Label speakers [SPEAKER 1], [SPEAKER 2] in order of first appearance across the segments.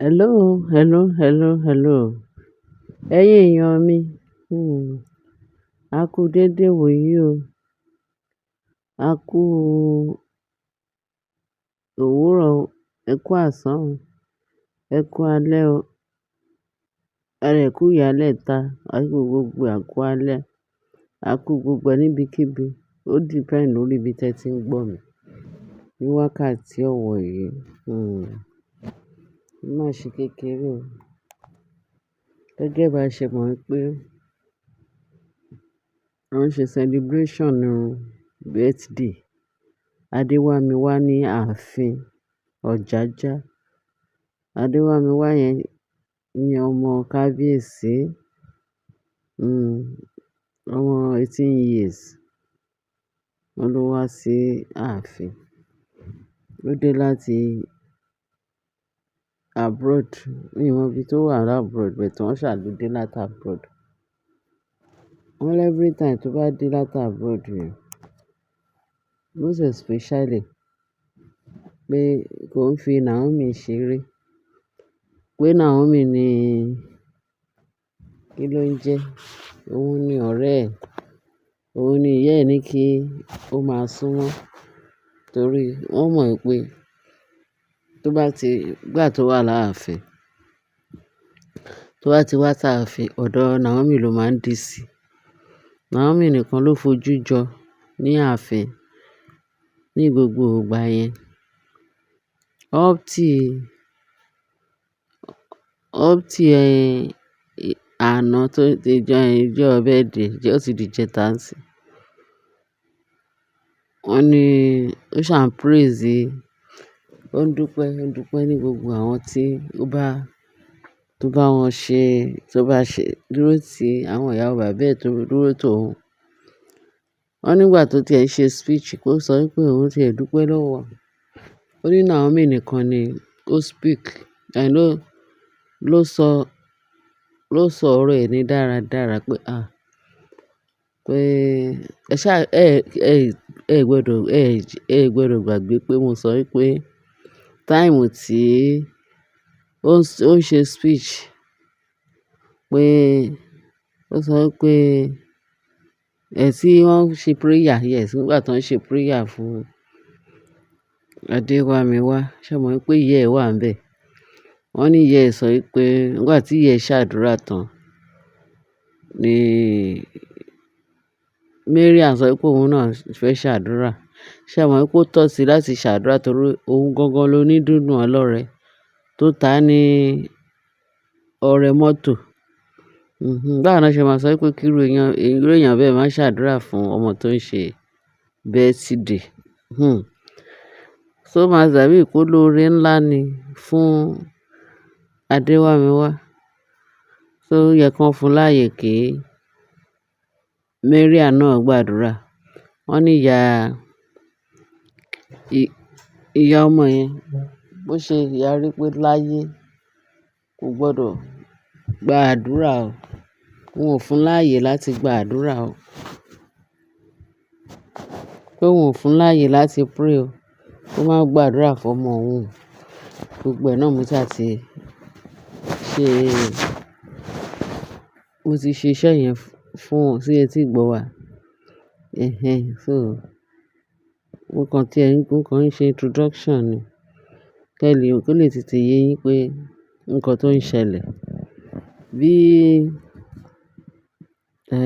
[SPEAKER 1] Hello, hello, hello, hello. Ẹ̀yin èèyàn mi, a kú dédé wòyí o. A kú òwúrọ̀ o, ẹ kú àsán o, ẹ kú alẹ́ o, ẹ kú ìyálẹ́ta, a kú gbogbo ẹ̀, a kú alẹ́, a kú gbogbo ẹ níbikíbi. Ó depend lórí ibi tí ẹ ti ń gbọ́ mi. Ní wákàtí ọ̀wọ̀ yìí, má ṣe kékeré o. Gẹ́gẹ́ bá ṣe mọ̀ pé wọ́n ń ṣe celebration birthday Adéwámiwá ní ààfin Ọ̀jájá. Adéwámiwá yẹn ni ọmọ kábíyèsí, ọmọ 18 years. Wọ́n ló wá sí ààfin. Ó dé láti abroad. Mi ò mọ ibi tó wà ní abroad, but wọ́n ṣà ló dé láti abroad. Wọ́n lé every time tó bá dé láti abroad yẹn, most especially pé kò ń fi Naomi ṣeré. Pé Naomi ni kí ló ń jẹ́? Òun ni ọ̀rẹ́ ẹ̀. Òun ni ìyá ẹ ní kí ó máa súnmọ́. Torí wọ́n mọ̀ pé tó bá ti, ìgbà tó wà láàfin, tó bá ti wá sí ààfin, ọ̀dọ̀ Naomi ló máa ń dé sí. Naomi nìkan ló fojú jọ ní ààfin ní gbogbo ìgbà yẹn. Up till àná tó ti jọ ijọ́ birthday, ó ti di ìjẹta ńsìn. Wọ́n ní ó ṣà ń praise, ó ń dúpẹ́ ní gbogbo àwọn tí ó bá, tó bá wọn ṣe, tó bá ṣe dúró tí àwọn ìyàwó bàbá ẹ tó dúró tó òun. Wọ́n nígbà tó ti ẹ ṣe speech kó sọ wípé òun ti ẹ dúpẹ́ lọ́wọ́. Ó ní Naomi nìkan ni ó speak, and ló sọ, ló sọ ọ̀rọ̀ ẹ̀ ní dáradára pé à, pé ẹ ṣá, ẹ gbọdọ̀, ẹ gbọdọ̀ gbàgbé pé mo sọ wípé time tí ó ń ṣe speech pé ó sọ wípé ẹ tí wọ́n ṣe prayer, yes, nígbà tí wọ́n ṣe prayer fún Adéwámiwá, ṣé o mọ̀ wípé ìyá ẹ wà níbẹ̀? Wọ́n ní ìyá ẹ sọ wípé nígbà tí ìyá ẹ ṣàdúrà tán ní Mariam sọ wípé òun náà fẹ́ ṣàdúrà. Ṣé o mọ̀ wípé ó tọ́ sí láti ṣàdúrà torí òun gangan ló ní dúndùn ọlọ́rẹ tó ta ní ọrẹ mọ́tò. Báwo ni wọ́n ṣe máa sọ wípé kí irú èèyàn bẹ́ẹ̀ má ṣàdúrà fún ọmọ tó ń ṣe birthday? So máa dàbí pé olóore ńlá ni fún Adéwámiwá. So ó yẹ kí wọ́n fún láàyè kí Mariam náà gbàdúrà. Wọ́n ní ìyá ọmọ yẹn bó ṣe yarí pé láyé kò gbọdọ̀ gba àdúrà o. Wọn ò fún láàyè láti gba àdúrà o. Pé wọn ò fún láàyè láti pray o. Kó má gbàdúrà fún ọmọ òun. Gbogbo ẹ̀ náà mo ṣà ti ṣe, mo ti ṣe iṣẹ́ yẹn fún wọn sí etí ìgbọ́ wa. Ehen, so mo kàn tí ẹ ń, mo kàn ń ṣe introduction ni. Kí ẹ lè, kó lè tètè yé yín pé nǹkan tó ń ṣẹlẹ̀. Bí,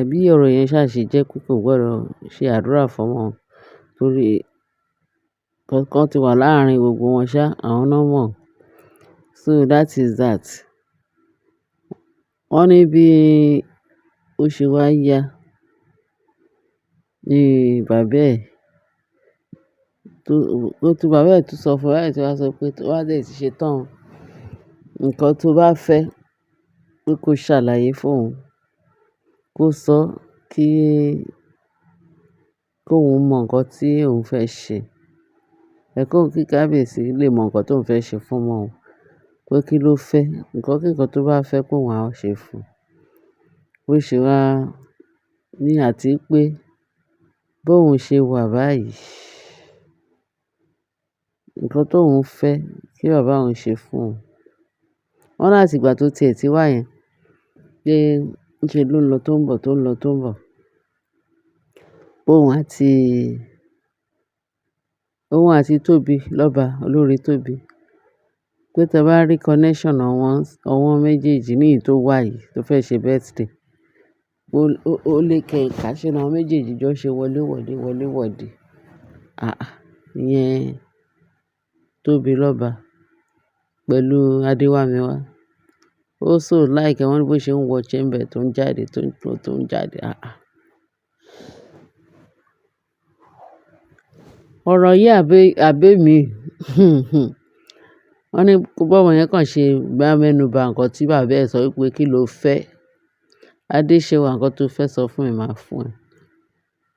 [SPEAKER 1] bí ọ̀rọ̀ yẹn ṣà ṣe jẹ́ pé kò gbọdọ̀ ṣe àdúrà fún ọmọ torí nǹkan ti wà láàrin gbogbo wọn ṣá, àwọn náà mọ̀. So that is that. Wọ́n ní bí ó ṣe wá yá ní bàbá ẹ̀ tó, ó tu bàbá ẹ̀ tún sọ fún, bàbá ẹ̀ tí wá sọ pé tó bá dé tí ṣe tán, nǹkan tó bá fẹ́ pé kó ṣàlàyé fún òun, kó sọ kí, kó òun mọ nǹkan tí òun fẹ́ ṣe. Ẹ kó kí kábíyèsí lè mọ nǹkan tó ń fẹ́ ṣe fún ọmọ òun. Pé kí ló fẹ́, nǹkan kíkan tó bá fẹ́ kó òun á ṣe fún un. Bó ṣe wá ní àti pé bó òun ṣe wà báyìí, nǹkan tó òun fẹ́ kí bàbá òun ṣe fún òun. Wọ́n láti ìgbà tó tiẹ̀ ti wá yẹn pé ń ṣe ló ń lọ tó ń bọ̀, tó ń lọ tó ń bọ̀. Òun àti, òun àti Tóbi lọ́ba, olórí Tóbi. Pé tí ẹ bá rí connection àwọn, àwọn méjèèjì ní èyí tó wà yìí tó fẹ́ ṣe birthday, ó lè kẹ̀ǹkà ṣe ni àwọn méjèèjì jọ ṣe wọlé wọlé, wọlé wọ̀de. Àà, ìyẹn Tóbi lọ́ba pẹ̀lú Adéwámiwá. Ó so like wọ́n ní bó ṣe ń wọ chamber tó ń jáde, tó ń lọ, tó ń jáde. Àà. Ọ̀rọ̀ yìí àbí, àbí mi. Wọ́n ní bó ọmọ yẹn kàn ṣe gbá mẹ́nu ba nǹkan tí bàbá ẹ sọ wípé kí ló fẹ́. Adéṣewà nǹkan tó fẹ́ sọ fún ẹ máa fún ẹ.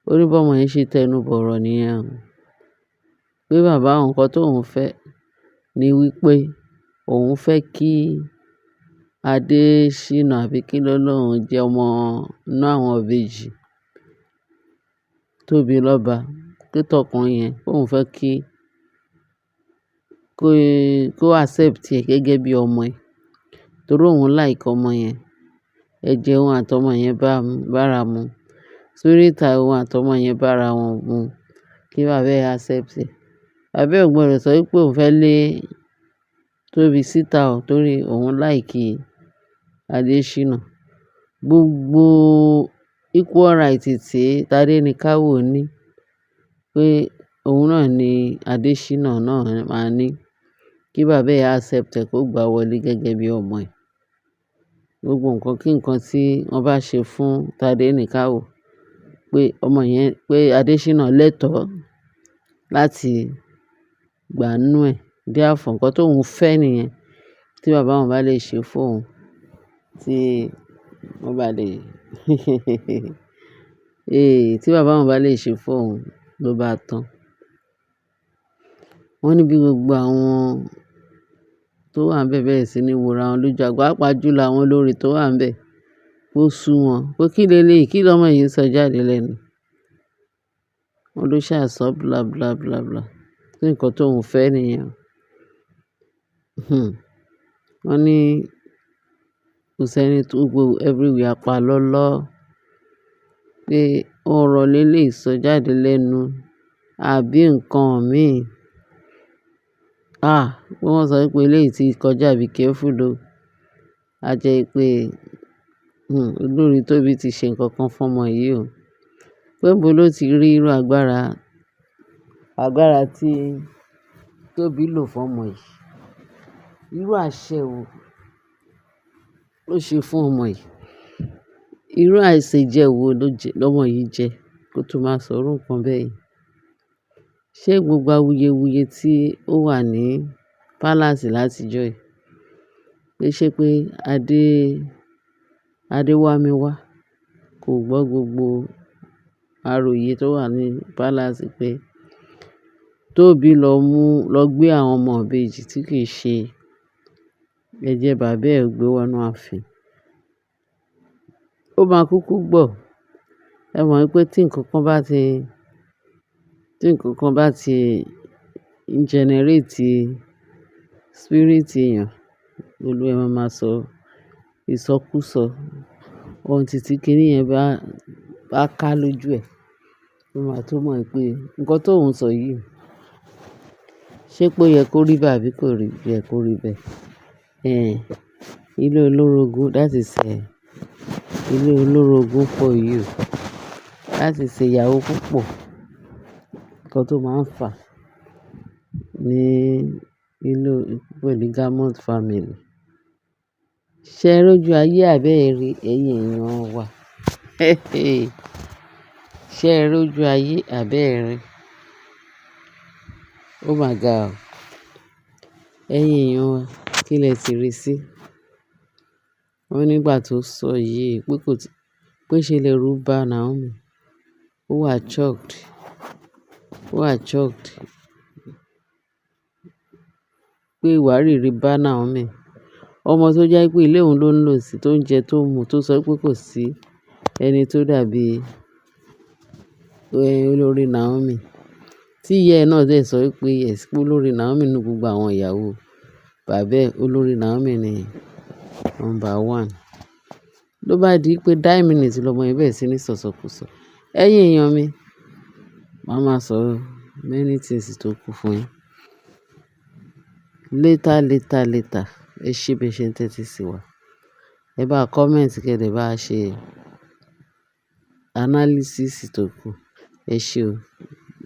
[SPEAKER 1] Ó ní bó ọmọ yẹn ṣe tẹnu bọ̀rọ̀ níyẹn. Pé bàbá òun nǹkan tó òun fẹ́ ní wípé òun fẹ́ kí Adéṣínà àbí kí ló lóun jẹ́ ọmọ inú àwọn ìbejì Tóbi lọ́ba. Pé tọkùnrin yẹn, pé òun fẹ́ kí, kó accept ẹ gẹ́gẹ́ bí ọmọ ẹ̀. Torí òun like ọmọ yẹn. Ẹ̀jẹ̀ òun àti ọmọ yẹn bá, bá ara mu. Spirit òun àti ọmọ yẹn bá ara wọn mu. Kí bàbá ẹ accept ẹ. Bàbá ẹ ò gbọdọ̀ sọ wípé òun fẹ́ lé Tóbi síta ò torí òun like Adéṣínà. Gbogbo equal right tí Tádéníkáwò ní pé òun náà ni Adéṣínà náà máa ní. Kí bàbá ẹ accept ẹ kó gbà wọlé gẹ́gẹ́ bí ọmọ ẹ̀. Gbogbo nǹkan kí nǹkan tí wọ́n bá ṣe fún Tádéníkáwò pé ọmọ yẹn, pé Adéṣínà lẹ́tọ̀ọ́ láti gbà nú ẹ̀. Therefore nǹkan tó òun fẹ́ nìyẹn tí bàbá òun bá lè ṣe fún òun, tí wọ́n bá lè tí bàbá òun bá lè ṣe fún òun ló bá tán. Wọ́n ní bí gbogbo àwọn tó wà níbẹ̀ bẹ́ẹ̀ sì ni wòran wọn lójú agbo, pàápàá jùlọ àwọn olórí tó wà níbẹ̀. Ó sú wọn pé kí lé lé yìí, kí lọmọ yìí ń sọ jáde lẹ́nu. Wọ́n ló ṣà sọ bla bla bla bla. Pé nǹkan tó òun fẹ́ nìyẹn. Wọ́n ní kò sẹ́ni tó gbó everywhere pa lọ́lọ́. Pé ọ̀rọ̀ lé lé sọ jáde lẹ́nu àbí nǹkan mi. Ah! Pé wọ́n sọ wípé eléyìí tí kọjá be careful o. A jẹ́ pé, olórí Tóbi ti ṣe nǹkan kan fún ọmọ yìí o. Pé níbo ló ti rí irú agbára, agbára tí Tóbi lò fún ọmọ yìí. Irú àṣẹ wo ló ṣe fún ọmọ yìí? Irú àìṣejẹ wo ló jẹ, lọmọ yìí jẹ kó tó máa sọ irú nǹkan bẹ́ẹ̀ yìí. Ṣé gbogbo awuyewuye tí ó wà ní palace láti ìjọ yìí? Pé ṣé pé Adé, Adéwámiwá kò gbọ́ gbogbo àròyé tó wà ní palace pé Tóbi lọ mú, lọ gbé àwọn ọmọ ìbejì tí kì í ṣe ẹ̀jẹ̀ bàbá ẹ̀ gbé wọ inú ààfin. Ó máa kúkú gbọ́. Ẹ mọ̀ wípé tí ǹkan kan bá ti, tí ǹkan kan bá ti ń generate spirit èèyàn, olúwa ẹ máa ma sọ ìsọkúsọ. Ohun tí tí kìnì yẹn bá, bá ká lójú ẹ, ó máa tó mọ̀ wípé nǹkan tó ń sọ yìí, ṣé pé ó yẹ kó rí bẹ́ẹ̀ àbí kò rí, yẹ kó rí bẹ́ẹ̀. Ilé olórogún, that is, ilé olórogún for you. That is ìyàwó púpọ̀. Ǹkan tó máa ń fà ní inú polygamous family. Ṣé ẹ rójú ayé àbí ẹ rí ẹ̀yin èèyàn wa? Ṣé ẹ rójú ayé àbí ẹ rí? Oh my God. Ẹ̀yin èèyàn wa, kí lẹ ti rí sí? Wọ́n nígbà tó sọ yìí pé kò tí, pé ṣe lẹrú bá Naomi. Ó wà shocked. Ó wà shocked. Pé ìwárìrì bá Naomi. Ọmọ tó jẹ́ pé ilé òun ló ń lò sí, tó ń jẹ, tó ń mu, tó sọ pé kò sí ẹni tó dàbí, olórí Naomi. Tí ìyá ẹ náà dẹ̀ sọ wípé yes, pé olórí Naomi nínú gbogbo àwọn ìyàwó bàbá ẹ, olórí Naomi ni Number one. Ló bá di pé 9 minutes lọmọ yẹn bẹ̀rẹ̀ sí ní sọ̀sọkúsọ. Ẹ̀yin èèyàn mi, màá máa sọ many things tó kù fún yín. Later, later, later. Ẹ ṣé bí ẹ ṣe ń tẹ́tí sí wa. Ẹ bá comment kí ẹ dẹ̀ bá ṣe analysis tó kù. Ẹ ṣé o.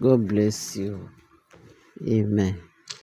[SPEAKER 1] God bless you. Amen.